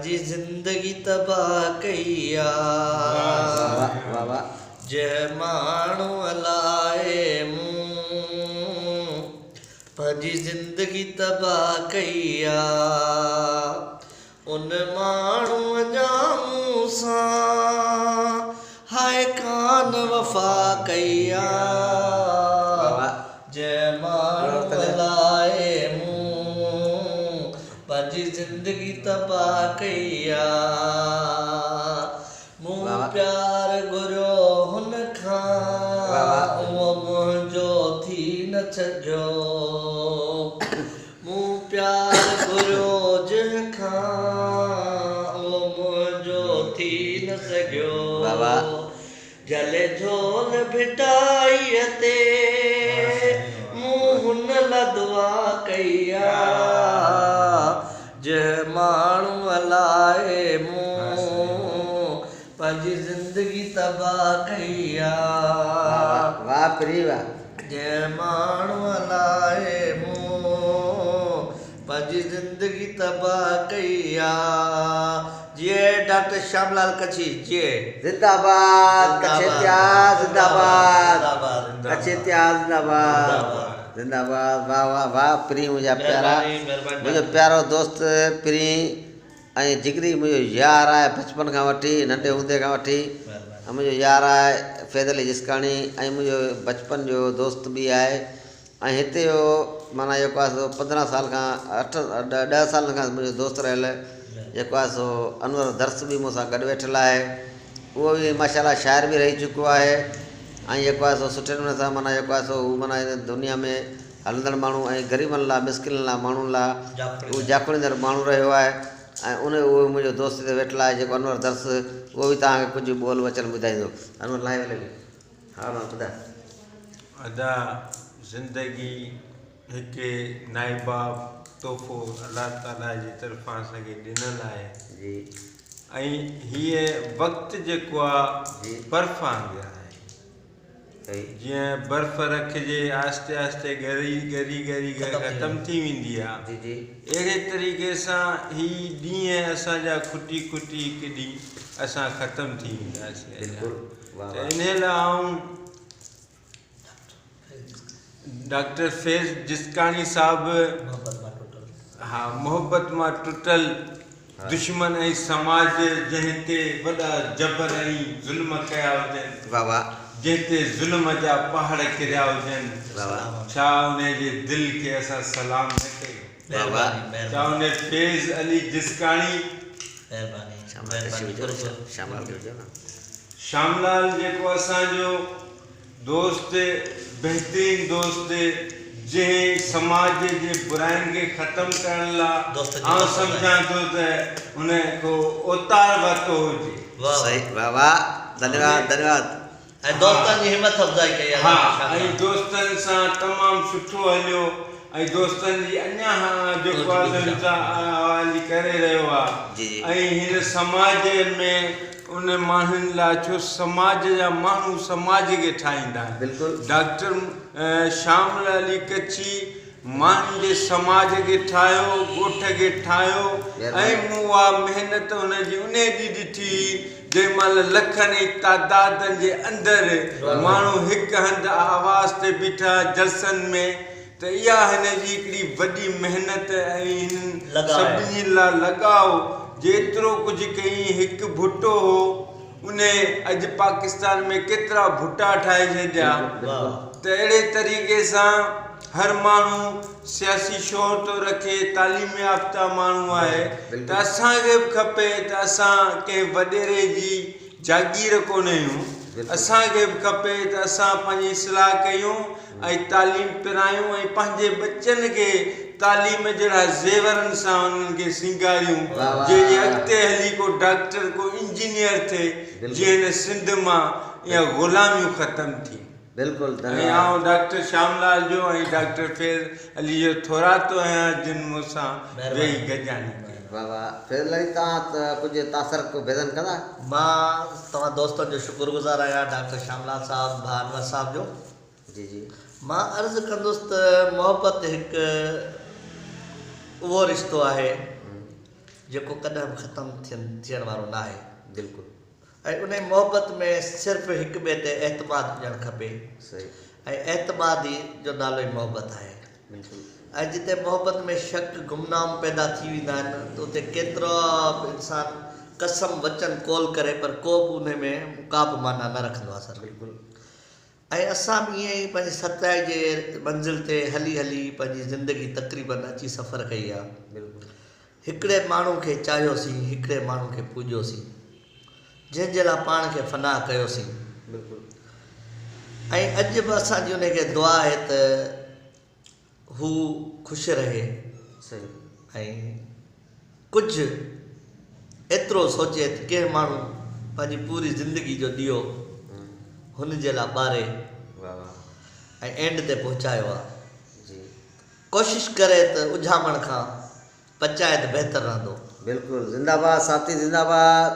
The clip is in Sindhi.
پنهنجي زندگي تباهه ڪئي آ. واھ واھ. جنهن ماڻهوء لاء مون پنهنجي زندگي تباهه ڪئي آ، ان ماڻهوء جا مون سان هاء ڪانه وفا ڪئي آ. جنهن ماڻهوء لاء مون پنهنجي زندگي تباهه ڪئي آ. مون پيار گهريو هن کان، اهو منهنجو ٿي نه سگهيو. مون پيار گهريو جنهن کان، اهو منهنجو ٿي نه سگهيو. جهلي جهول ڀٽائيء تي، مون هن لا دعا ڪئي آ. جنهن ماڻهوء لاء مون پنهنجي زندگي تباهه ڪئي آ. واھ پرين واھ. جنهن ماڻهوء لاء مون پنهنجي زندگي تباهه ڪئي آ. جيئي ڊاڪٽر شيام لال ڪڇي جيئي. زنده باد ڪڇي اتحاد زنده باد ڪڇي اتحاد زنده باد زنده باد واه واه واه پرين منهنجا پيارا منهنجو پيارو دوست پرين ۽ جگري منهنجو يار آهي بچپن کان وٺي ننڍي هوندي کان وٺي ۽ منهنجو يار آهي فيض علي جسڪاڻي ۽ منهنجو بچپن جو دوست به آهي ۽ هتي جو معنيٰ جيڪو آهي سو پندرهن سال کان اٺ ڏهه سالن کان منهنجو دوست رهيل جيڪو آهي سو انور درس به مون سان گڏ ويٺل آهي اهو به ماشاء الله شاعر به رهي چڪو آهي ۽ جيڪو آهي سو سٺي نموني سان معنيٰ جيڪو آهي سو هو معنيٰ هن دنيا ۾ هلندڙ ماڻهو ۽ غريبن لاء مسڪينن لاء ماڻهن لاء هو جاکوڙيندڙ ماڻهو رهيو آهي ۽ ان اهو منهنجو دوست هتي ويٺل آهي جيڪو انور درس اهو به توهان کي ڪجهه ٻول وچن ٻڌائيندو انور لائيو هلي پيو ها انور ٻڌاء. ادا زندگي هڪ نائباب تحفو الله تعالي جي طرفان اسان کي ڏنل آهي جي. ۽ هيء وقت جيڪو آ برف وانگر آهي جيئن برف رکجي آهستي آهستي ڳري ڳري ڳري ختم ٿي ويندي آ اهڙي طريقي سان هي ڏينهن اسان جا کٽي کٽي هڪ ڏينهن اسان ختم ٿي وينداسين ته انهي لاء آئون ڊاڪٽر فيض جسڪاڻي صاحب ها محبت مان ٽٽل دشمن ۽ سماج جنهن تي وڏا جبر ۽ ظلم ڪيا هجن جنهن تي ظلم جا پهاڙ ڪريا هجن ڇا انهي جي دل کي اسان سلام نه ڪيون ڇا انهي فيض علي جسڪاڻي شام لال جيڪو اسان جو دوست بهترين دوست جنهن سماج جي براين کي ختم ڪرڻ لا آئون سمجهان ٿو ته هن ڪو اوتار ورتو هجي. صحيح واه واه ڌنيواد ڌنيواد. ۽ دوستن جي همٿ افزائي ڪئي آهي ها ۽ دوستن سان تمام سٺو هليو ۽ دوستن جي اڃا جيڪو آهي سو حوالي ڪري رهيو آهي ۽ هن سماج ۾ ان ماڻهن لاء ڇو سماج جا ماڻهو سماج کي ٺاهيندا آهن ڊاڪٽر شامل علي ڪڇي ماڻهن جي سماج کي ٺاهيو ڳوٺ کي ٺاهيو ۽ مون اها محنت هن جي انهي ڏينهن ڏٺي هئي جنهن مهل لکن ۽ تعدادن جي اندر ماڻهو هڪ هنڌ آواز تي بيٺا جلسن ۾ ته اها هن جي هڪڙي وڏي محنت ۽ هنن سڀني لا لڳاء جيترو ڪجهه ڪيائين هڪ ڀٽو هو انهي اڄ پاڪستان ۾ ڪيترا ڀٽا ٺاهي ڇڏيا ته اهڙي طريقي سان هر ماڻهو سياسي شعور ٿو رکي تعليم يافته ماڻهو آهي ته اسان کي به کپي ته اسان ڪنهن وڏيري جي جاگير ڪونه آهيون اسان کي به کپي ته اسان پنهنجي اصلاح ڪيون ۽ تعليم پرايون ۽ پنهنجي ٻچن کي تعليم جهڙا زيورن سان انهن کي سينگاريون جيئن اڳتي هلي ڪو ڊاڪٽر ڪو انجنيئر ٿئي جيئن هن سنڌ مان اها غلاميون ختم ٿين. ۽ آئون ڊاڪٽر شيام لال جو ۽ ڊاڪٽر فيض علي جو ٿورائتو آهيان جن مون سان ويهي گڏجاڻي ڪئي. واھ واھ فيض علي توهان ڪجهه تاثر ڪو بيان ڪندا. مان توهان دوستن جو شڪر گذار آهيان ڊاڪٽر شيام لال صاحب ڀاء انور صاحب جو. جي جي. مان عرض ڪندس ته محبت هڪ اهو رشتو آهي جيڪو ڪڏهن به ختم ٿين ٿيڻ وارو ناهي. بلڪل. ۽ انهي محبت ۾ صرف هڪ ٻئي تي اعتماد هجڻ کپي. صحيح. ۽ اعتماد ئي جو نالو ئي محبت آهي. بلڪل. ۽ جتي محبت ۾ شڪ گمنام پيدا ٿي ويندا آهن ته اتي ڪيترا به انسان قسم وچن قول ڪري پر ڪو به انهي ۾ ڪا به معنيٰ نه رکندو آهي سر. بلڪل. ۽ اسان به ائين ئي پنهنجي ستائي جي منزل تي هلي هلي پنهنجي زندگي تقريبن اچي سفر ڪئي آ. بلڪل. هڪڙي ماڻهو کي چاهيوسين، هڪڙي ماڻهو کي پوڄيوسين، جنهن جي لاء پاڻ کي فنا ڪيوسين. بلڪل. ۽ اڄ به اسان جي انهي کي دعا آهي ته هو خوش رهي صحيح. ۽ ڪجهه ايترو سوچي ته ڪنهن ماڻهو پنهنجي پوري زندگي جو ڏيئو هن جي لاء ٻاري واه واه. ۽ اينڊ تي پهچايو آ. جي. ڪوشش ڪري ته اجهامڻ کان پچائي ته بهتر رهندو. بلڪل زنده باد ساٿي زنده باد.